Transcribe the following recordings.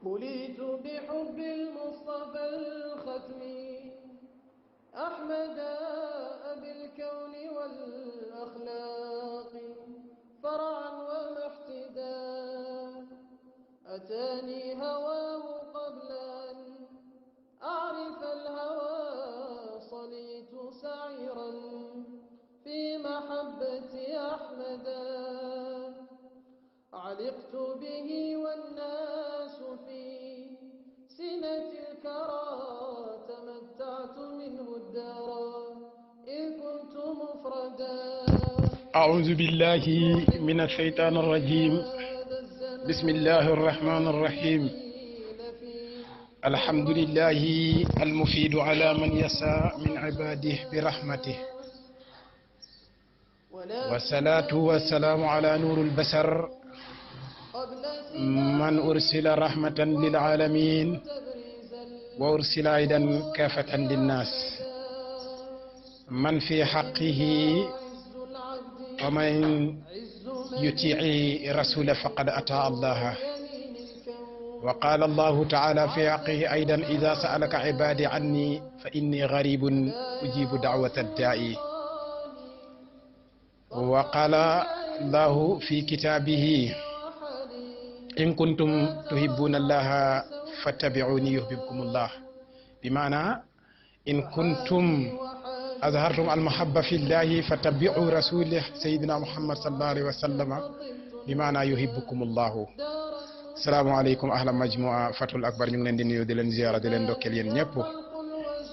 بليت بحب المصطفى الختم أحمد أبي الكون والأخلاق فرعا ومحتدا أتاني هواه قبل أن أعرف الهوى صليت سعيرا في محبة أحمدا علقت به والناس في سنة الكرى تمتعت منه الدارا إذ كنت مفردا أعوذ بالله من الشيطان الرجيم بسم الله الرحمن الرحيم الحمد لله المفيد على من يسعى من عباده برحمته والصلاة والسلام على نور البشر من أرسل رحمة للعالمين وأرسل أيضا كافة للناس من في حقه ومن يطيع رسول فقد أطاع الله وقال الله تعالى في حقه أيضا إذا سألك عبادي عني فإني غريب أجيب دعوة الداعي وقال الله في كتابه إن كنتم تحبون الله فاتبعوني يحببكم الله بمعنى إن كنتم أظهرتم المحبة في الله فاتبعوا رسوله سيدنا محمد صلى الله عليه وسلم بمعنى يحبكم الله salaamaaleykum ahla majmua fatul akbar ñu ngi leen di nuyu di leen ziara di leen ndokkeel yéen ñëpp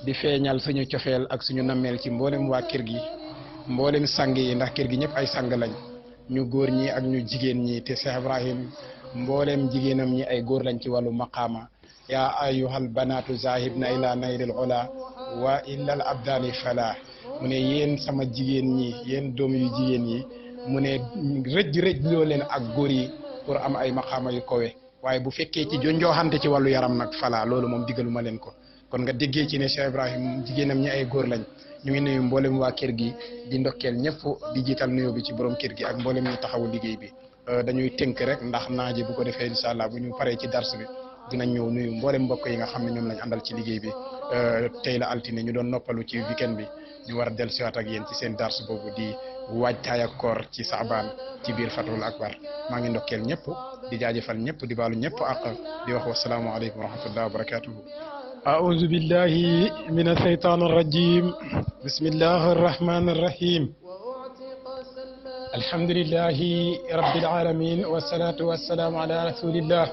di feeñal suñu cofeel ak suñu nammeel ci mboolem waa kër gi mboolem sang yi ndax kër gi ñëpp ay sang lañ ñu góor ñi ak ñu jigéen ñi te Cheikh Ibrahim mboolem jigéenam ñi ay góor lañ ci wàllu maqaama yaa ayyuhal banaatu zahibna ila nayril ula wa illal abdali fala mu ne yéen sama jigéen ñi yéen doom yu jigéen yi mu ne rëj loo leen ak góor yi pour am ay maqaama yu kowe waaye bu fekkee ci jonjooxante ci wàllu yaram nag fala loolu moom digaluma leen ko kon nga déggee ci ne Cheikh Ibrahim jigéenam ñi ay góor lañ ñu ngi nuyu mboolem waa kër gi di ndokkeel ñëpp di jiital nuyoo bi ci borom kër gi ak mboolem ñu taxawu liggéey bi dañuy tënk rek ndax naaje bu ko defee incha allah bu ñu paree ci dars bi dinañ ñëw nuyu mboolem mbokk yi nga xam ne ñoom lañ àndal ci liggéey bi tey la altine ñu doon noppalu ci weekend bi ñu war a dellusiwaat ak yéen ci seen dars boobu di waajtaay ak koor ci saabaan ci biir fatul akbar maa ngi ndokkeel ñëpp di jaajëfal ñëpp di baalu ñëpp ak di wax wasalaamu aleykum wa rahmatullahi wa barakatuhu أعوذ بالله من الشيطان الرجيم بسم الله الرحمن الرحيم الحمد لله رب العالمين والصلاة والسلام على رسول الله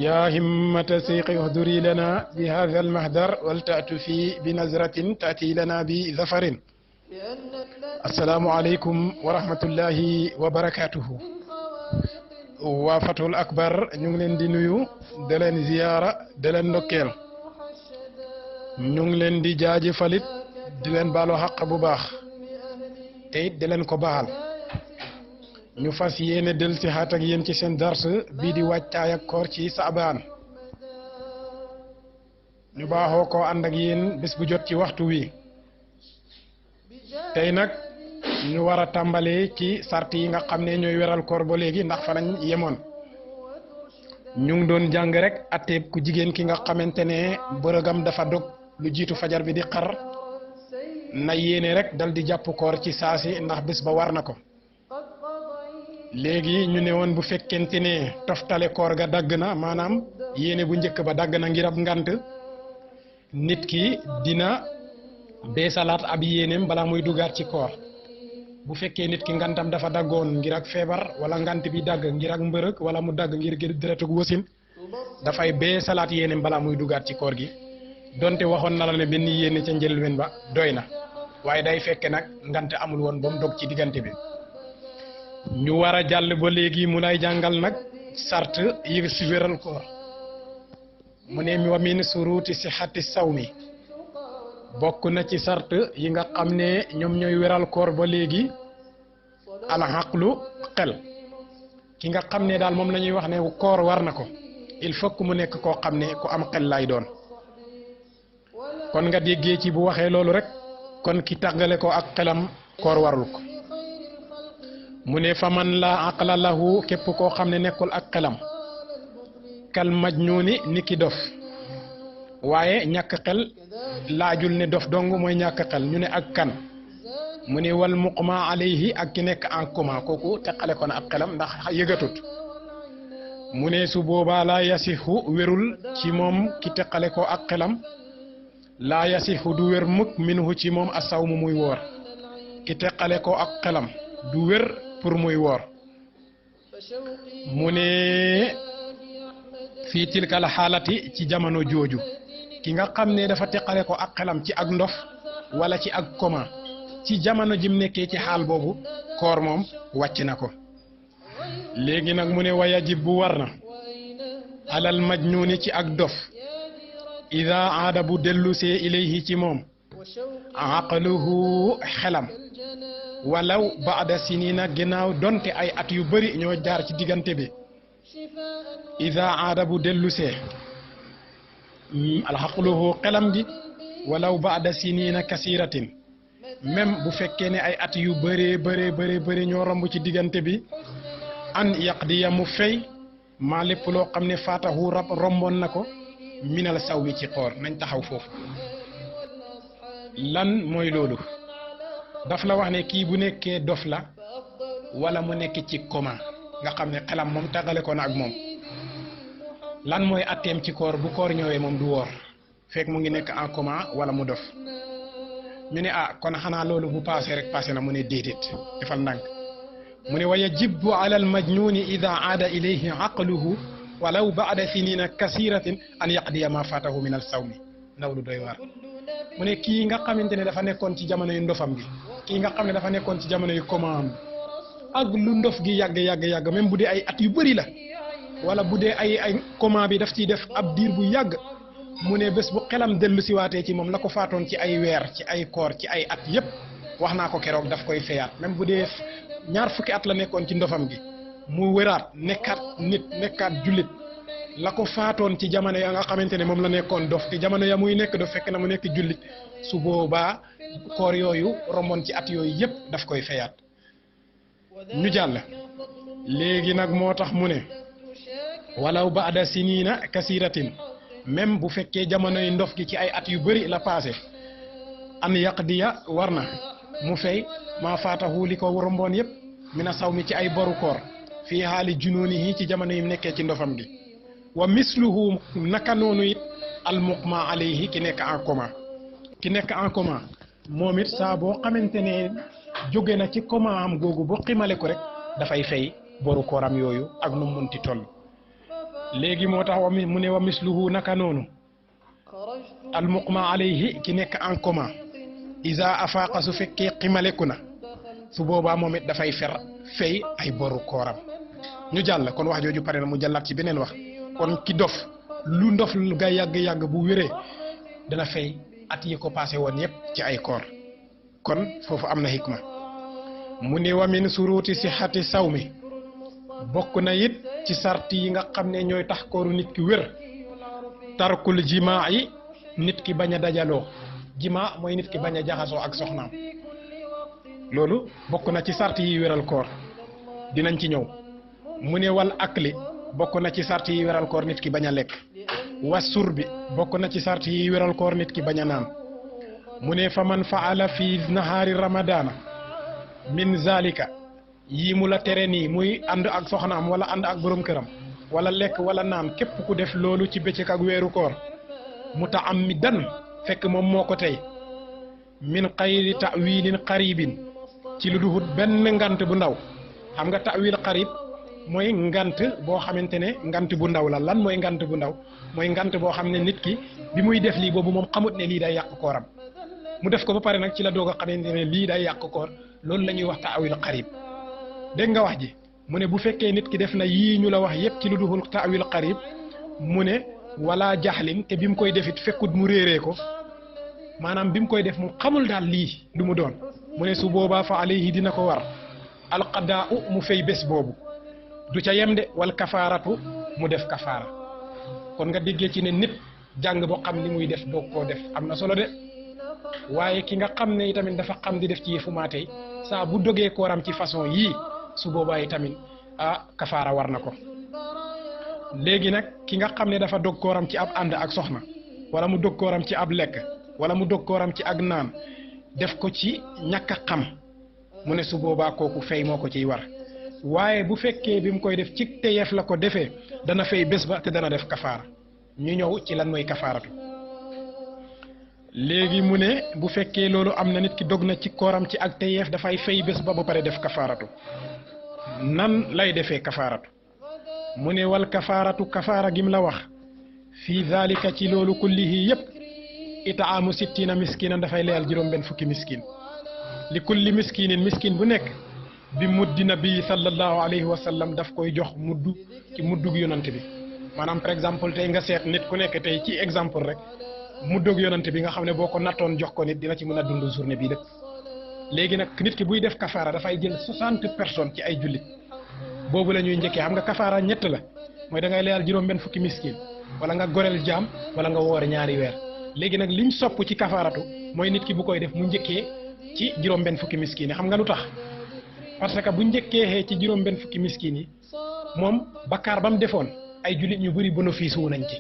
يا همة سيق اهدري لنا بهذا المهدر ولتأتي بنظرة تأتي لنا بظفر السلام عليكم ورحمة الله وبركاته waa fatul akbar ñu ngi leen di nuyu di leen ziyaara di leen ndokkeel ñu ngi leen di jaajëfalit di leen baalu xaq bu baax te it di leen ko baal ñu fas yéene del si xaat ak yéen ci seen dars bii di wàccaay ak koor ci saabaan ñu baaxoo ko ànd ak yéen bés bu jot ci waxtu wi tey nag ñu war a tàmbalee ci sart yi nga xam ne ñooy weral koor ba léegi ndax fa lañ yemoon ñu ngi doon jàng rek atteeb ku jigéen ki nga xamante ne bërëgam dafa dog lu jiitu fajar bi di xar na yéene rek dal di jàpp koor ci saasi ndax bés ba war na ko léegi ñu ne woon bu fekkente ne toftale koor ga dagg na maanaam yéene bu njëkk ba dagg na ngir ab ngant nit ki dina beesalaat ab yéeneem balaa muy dugaat ci koor bu fekkee nit ki ngantam dafa daggoon ngir ak feebar wala ngant bi dagg ngir ak mbërëg wala mu dagg ngir deretug wasin dafay bee salaat yéeneem balaa muy dugaat ci koor gi donte waxoon na la ne benn yéene ca njëlbéen ba doy na waaye day fekke nag ngante amul woon ba mu dog ci diggante bi ñu war a jàll ba léegi mu lay jàngal nag sart yi si wéral koor mu ne wa min suruti sihhati sawmi bokk na ci sart yi nga xam ne ñoom ñooy weral koor ba léegi alxaqlu xel ki nga xam ne daal moom la ñuy wax ne koor war na ko il faut que mu nekk koo xam ne ku am xel lay doon kon nga déggee ci bu waxee loolu rek kon ki tàggale ko ak xelam koor warul ko mu ne fa man la aqla lahu képp koo xam ne nekkul ak xelam kal majnuuni niki dof waaye ñàkk xel laajul ne dof dong mooy ñàkk xel ñu ne ak kan mu ne wal muqma alayhi ak ki nekk en coma kooku teqale ko na ak xelam ndax yëgatut mu ne su boobaa laa yasixu wérul ci moom ki teqale ko ak xelam laa yasixu du wér mukk minhu ci moom asawmu muy woor ki teqale ko ak xelam du wér pour muy woor mu ne fii tilkal xaalati ci jamono jooju ki nga xam ne dafa teqale ko ak xelam ci ak ndof wala ci ak coma ci jamono jim nekkee ci xaal boobu koor moom wàcc na ko léegi nag mu ne wa yajib bu war na alal majnuuni ci ak dof ida aada bu dellusee ilayhi ci moom aqluhu xelam walaw baada sinina ginnaaw donte ay at yu bëri ñoo jaar ci diggante bi ida aada bu dellusee alxaqluhu xelam gi walaw baada sinina kasiratin même bu fekkee ne ay at yu bëree ñoo romb ci diggante bi an yaqdiya mu fay maa lépp loo xam ne faatahu rab romboon na ko minal saw wi ci xoor nañ taxaw foofu lan mooy loolu daf la wax ne kii bu nekkee dof la wala mu nekk ci coma nga xam ne xelam moom tàggale ko na ak moom lan mooy atteem ci koor bu koor ñëwee moom du woor fekk mu ngi nekk en coma wala mu dof ñu ne kon xanaa loolu bu passé rek passé na mu ne déedéet defal ndànk mu ne wa yajibu ala al majnuni ida aada ilayhi aqluhu walaw baada sinina kasiratin an yaqdiya ma fatahu min al sawmi ndaw lu doy waar mu ne kii nga xamante ne dafa nekkoon ci jamono yu ndofam gi kii nga xam ne dafa nekkoon ci jamono yu coma am ak lu ndof gi yàgg même bu dee ay at yu bëri la wala bu dee ay coma bi daf ciy def ab diir bu yàgg mu ne bés bu xelam dellu siwaatee ci moom la ko faatoon ci ay weer ci ay koor ci ay at yépp wax naa ko keroog daf koy feyaat même bu dee ñaar fukki at la nekkoon ci ndofam gi mu wëraat nekkaat jullit la ko faatoon ci jamono ya nga xamante ne moom la nekkoon dof te jamono ya muy nekk dof fekk na mu nekk jullit su boobaa koor yooyu romboon ci at yooyu yépp daf koy feyaat ñu jàll léegi nag moo tax mu ne walaw baada sinina kasiratin même bu fekkee jamonoy ndof gi ci ay at yu bëri la passé an yaqdiya war na mu fay maa faatahu li ko romboon yëpp mina saw mi ci ay boru koor fii xaali junoonihi ci jamono yi nekkee ci ndofam gi wa misluhu naka noonu it al muqma alayhi ki nekk en coma moom it saa boo xamante ne jóge na ci coma am googu ba ximale ko rek dafay fay boru kooram yooyu ak nu mu munti toll léegi moo tax mu ne wa misluhu naka noonu al muqma alayhi ki nekk en coma isa afaqa su fekkee ximaleku na su boobaa moom it dafay fay ay boru kooram ñu jàll kon wax jooju pare na mu jàllaat ci beneen wax kon ki dof lu ndof ga yàgg bu wéree dana fay at yi ko passé woon yépp ci ay koor kon foofu am na hikma mu ne wa min suruti sihati sawmi bokk na it ci sarti yi nga xam ne ñooy tax kooru nit ki wér tarkul jimaa yi nit ki bañ a dajaloo jimaa mooy nit ki bañ a jaxasoo ak soxnaam loolu bokk na ci sarti yi wéral koor dinañ ci ñëw mu ne wal akli bokk na ci sarti yi wéral koor nit ki bañ a lekk wasur bi bokk na ci sarti yi wéral koor nit ki bañ a naan mu ne fa man faala fi nahaari ramadana min zalika yii mu la tere nii muy ànd ak soxnaam wala ànd ak borom këram wala lekk wala naan képp ku def loolu ci bëccëg ak weeru koor mutaammidan fekk moom moo ko tey min xayri ta'wilin qaribin ci lu duhut benn ngant bu ndaw xam nga ta'wil qarib mooy ngant boo xamante ne ngant bu ndaw la lan mooy ngant bu ndaw mooy ngant boo xam ne nit ki bi muy def lii boobu moom xamut ne lii day yàq kooram mu def ko ba pare nag ci la doog a xamante ne lii day yàq koor loolu la ñuy wax ta'wil qarib dégg nga wax ji mu ne bu fekkee nit ki def na yii ñu la wax yépp ci lu duhul ta'wil qarib mu ne wala jaxlin te bi mu koy defit fekkut mu réeree ko maanaam bi mu koy def mu xamul daal lii lu mu doon mu ne su boobaa fa alayhi dina ko war alqadaa mu fay bés boobu du ca yem de wal kafaaratu mu def kafaara kon nga déggee ci ne nit jàng boo xam li muy def doog koo def am na solo de waaye ki nga xam ne itamit dafa xam di def ci yëfu maatey saa bu dogee kooram ci façon yii su boobaa itamit kafaara war na ko léegi nag ki nga xam ne dafa dog kooram ci ab ànd ak soxna wala mu dog kooram ci ab lekk wala mu dog kooram ci ak naan def ko ci ñàkk a xam mu ne su boobaa kooku fay moo ko ciy war waaye bu fekkee bi mu koy def ci teyeef la ko defee dana fay bés ba te dana def kafaara ñu ñëw ci lan mooy kafaaratu léegi mu ne bu fekkee loolu am na nit ki dog na ci kooram ci ak teyeef dafay fay bés ba pare def kafaaratu nan lay defee kafaaratu mu ne wal kafaaratu kafaara gim la wax fii zalika ci loolu kullihi yëpp itaamu sittina miskinan dafay leyal juróom-benn fukki miskin li kulli miskinin miskin bu nekk bi muddi nabi sallallahu alayhi wa sallam daf koy jox muddu ci muddug yonante bi maanaam par exemple tey nga seet nit ku nekk tey ci exemple rek muddug yonante bi nga xam ne boo ko nattoon jox ko nit dina ci mën a dund journée bii lépp léegi nag nit ki buy def kafaara dafay jël 60 personnes ci ay jullit boobu la ñuy njëkkee xam nga kafaara ñett la mooy da ngay leyal juróom-benn fukki miskin wala nga goreel jaam wala nga woor ñaari weer léegi nag liñ sopp ci kafaaratu mooy nit ki bu koy def mu njëkkee ci juróom-benn fukki miskin yi xam nga lu tax parce que bu njëkkee ci juróom-benn fukki miskin yi moom bakkaar ba mu defoon ay jullit ñu bëri bénéfice wu nañ ci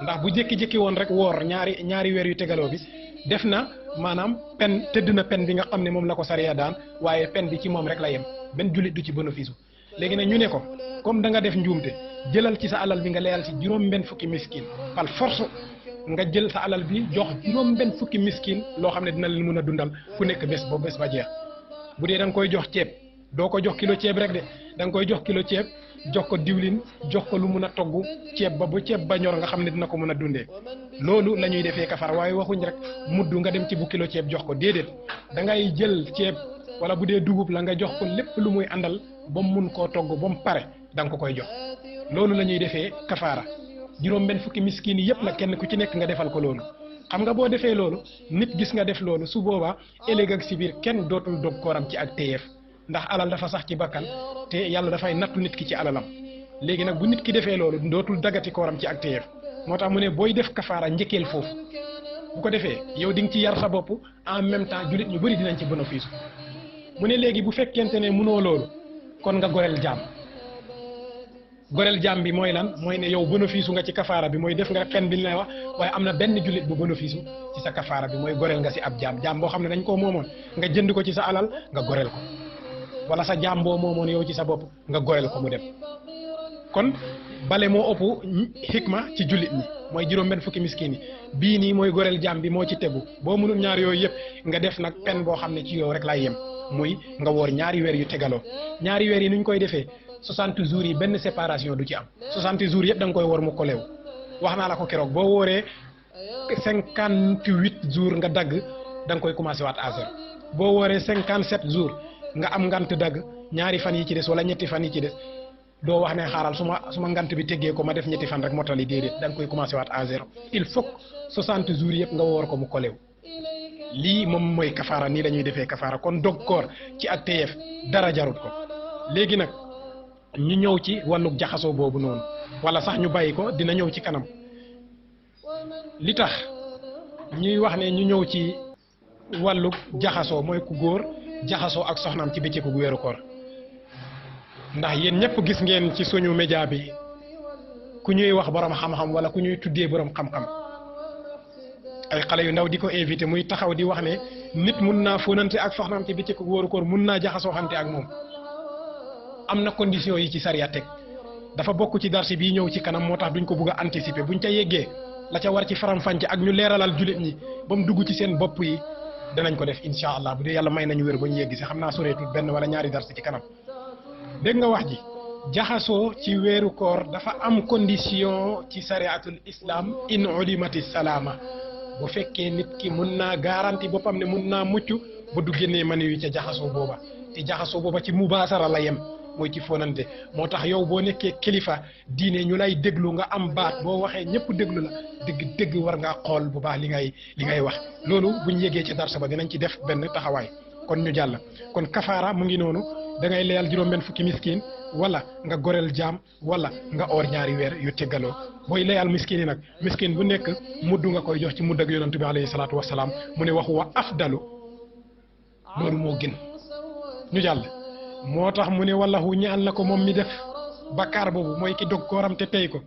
ndax bu jékki-jékki woon rek woor ñaari weer yu tegaloo bi def na maanaam pen tëdd na pen bi nga xam ne moom la ko sariya daan waaye pen bi ci moom rek la yem benn jullit du ci bénéfice wu léegi nag ñu ne ko comme da nga def njuumte jëlal ci sa alal bi nga leyal ci juróom-benn fukki miskin par force nga jël sa alal bi jox juróom-benn fukki miskin loo xam ne dina leen mën a dundal ku nekk bés ba bés ba jeex bu dee da nga koy jox ceeb doo ko jox kilo ceeb rek de da nga koy jox kilo ceeb jox ko diwlin jox ko lu mun a togg ceeb ba bu ceeb ba ñor nga xam ne dina ko mën a dundee loolu la ñuy defee kafara waaye waxuñ rek mudd nga dem ci bu kilo ceeb jox ko déedéet da ngay jël ceeb wala bu dee dugub la nga jox ko lépp lu muy àndal ba mu mun koo togg ba mu pare da nga ko koy jox loolu la ñuy defee kafaara juróom-benn fukki miskin yi yëpp nag kenn ku ci nekk nga defal ko loolu xam nga boo defee loolu nit gis nga def loolu su boobaa ëllëg ak si biir kenn dootul dog kooram ci ak téyeef ndax alal dafa sax ci bakkan te yàlla dafay nattu nit ki ci alalam léegi nag bu nit ki defee loolu dootul dagati kooram ci ak téyeef moo tax mu ne booy def kafaara njëkkeel foofu bu ko defee yow di nga ci yar sa bopp en même temps jullit ñu bëri dinañ ci bénéfice mu ne léegi bu fekkente ne mënoo loolu kon nga goreel jaam goreel jaam bi mooy lan mooy ne yow bénéfice nga ci kafaara bi mooy def nga pen bi lay wax waaye am na benn jullit bu bénéfice ci sa kafaara bi mooy goreel nga si ab jaam boo xam ne dañ koo moomoon nga jënd ko ci sa alal nga goreel ko wala sa jaam boo moomoon yow ci sa bopp nga goreel ko mu dem kon bale moo ëpp xikma ci jullit ñi mooy juróom-benn fukki miskin yi bii nii mooy goreel jaam bi moo ci tegu boo mënul ñaar yooyu yëpp nga def nag pen boo xam ne ci yow rek laay yem muy nga woor ñaari weer yu tegaloo ñaari weer yi nuñ koy defee 60 jours yi benn séparation du ci am 60 jours yëpp da nga koy woor mu kolew wax naa la ko keroog boo wooree 58 jours nga dagg da nga koy commencé waat à zéro boo wooree 57 jours nga am ngant dagg ñaari fan yi ci des wala ñetti fan yi ci des doo wax ne xaaral suma ngant bi teggee ko ma def ñetti fan rek mottali déedéet da nga koy commencé waat à zéro il faut que 60 jours yëpp nga woor ko mu kolew lii moom mooy kafaara nii la ñuy defee kafaara kon dog koor ci ak teyeef dara jarut ko léegi nag ñu ñëw ci wàllug jaxasoo boobu noonu wala sax ñu bàyyi ko dina ñëw ci kanam li tax ñuy wax ne ñu ñëw ci wàllug jaxasoo mooy ku góor jaxasoo ak soxnaam ci bëccëgu weeru koor ndax yéen ñëpp gis ngeen ci suñu média bi ku ñuy wax borom xam-xam wala ku ñuy tuddee borom xam-xam ay xale yu ndaw di ko invité muy taxaw di wax ne nit mun naa fóonante ak soxnaam ci bëccëgu weeru koor mun naa jaxasoo xante ak moom am na condition yi ci sariya teg dafa bokk ci darsi bii ñëw ci kanam moo tax duñ ko bugg a anticiper buñ ca yeggee la ca war ci faram-fàcce ak ñu leeralal jullit ñi ba mu dugg ci seen bopp yi danañ ko def incha allah bu dee yàlla may nañu wér ba ñu yegg si xam naa soreetul benn wala ñaari darsi ci kanam dégg nga wax ji jaxasoo ci weeru koor dafa am condition ci sariatul islam in ulimati salaama bu fekkee nit ki mun naa garanti boppam ne mun naa mucc ba du génnee mani yu ca jaxasoo booba te jaxasoo booba ci mubaasara la yem mooy ci fonante moo tax yow boo nekkee kilifa diine ñu lay déglu nga am baat boo waxee ñëpp déglu la dëgg war ngaa xool bu baax li ngay wax loolu buñ yegee ci darsa ba dinañ ci def benn taxawaay kon ñu jàll kon kafaara mu ngi noonu da ngay leyal juróom-benn fukki miskin wala nga goreel jaam wala nga oor ñaari weer yu teggaloo booy leyal miskin yi nag miskin bu nekk mudd nga koy jox ci mudd ak yonent bi alayhi salaatu wasalaam mu ne waxu wa afdalu loolu moo gën ñu jàll moo tax mu ne wallahu ñaan na ko moom mi def bakkaar boobu mooy ki dog kooram te tey ko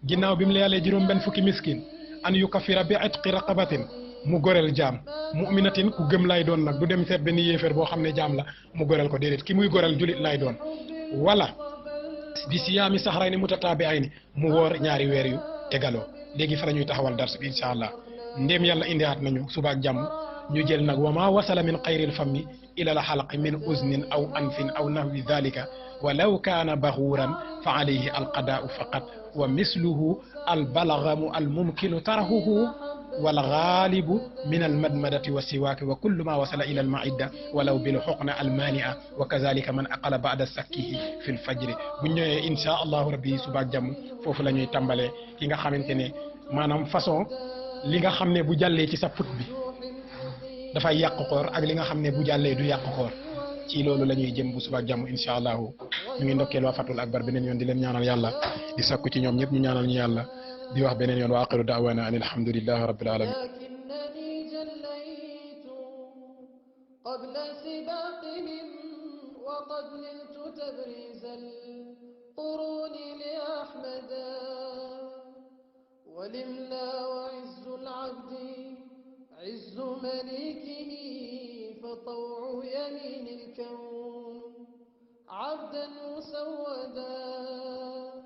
ginnaaw bi mu leyalee juróom benn fukki miskin an yukafira bi itqi raqabatin mu goreel jaam mu'minatin ku gëm lay doon nag du dem seet benn yéeféer boo xam ne jaam la mu goreel ko déedéet ki muy goreel julit lay doon wala bi siyaami sahrayni mutataabi'ayni mu woor ñaari weer yu tegaloo léegi fa la ñuy taxawal dars bi incha allah ndéem yàlla indiwaat nañu suba ak jàmm ñu jël nag wa ma wasala min xayril fammi ila al xalqi min uznin aw anfin aw nahwi dhalika walaw kaana baxuuran fa alayhi alqadaau faqat wa misluhu albalagamu almumkinu tarahuhu والغالب من المدمدة والسواك وكل ما وصل إلى المعدة ولو بالحقنة المانعة وكذلك من أقل بعد سكه في الفجر بنيو إن شاء الله ربي سباك جام فوف لا ñuy tàmbalee ki nga xamantene maanaam façon li nga xam ne bu jàllee ci sa put bi dafay yàq koor ak li nga xam ne bu jàllee du yàq koor ci loolu la ñuy jëm bu subaak jàmm incha allahu ñu ngi ndokkeel waa Fatul Akbar beneen yoon di leen ñaanal yàlla di sakku ci ñoom ñëpp ñu ñaanal ñu yàlla di wax beneen yoon wa aqiru da'wana an alhamdulillahi rabbil alamin قبل سباقهم وقد نلت تبريز القرون لأحمدا ولملا وعز العبد عز مليكه فطوع يمين الكون عبدا مسودا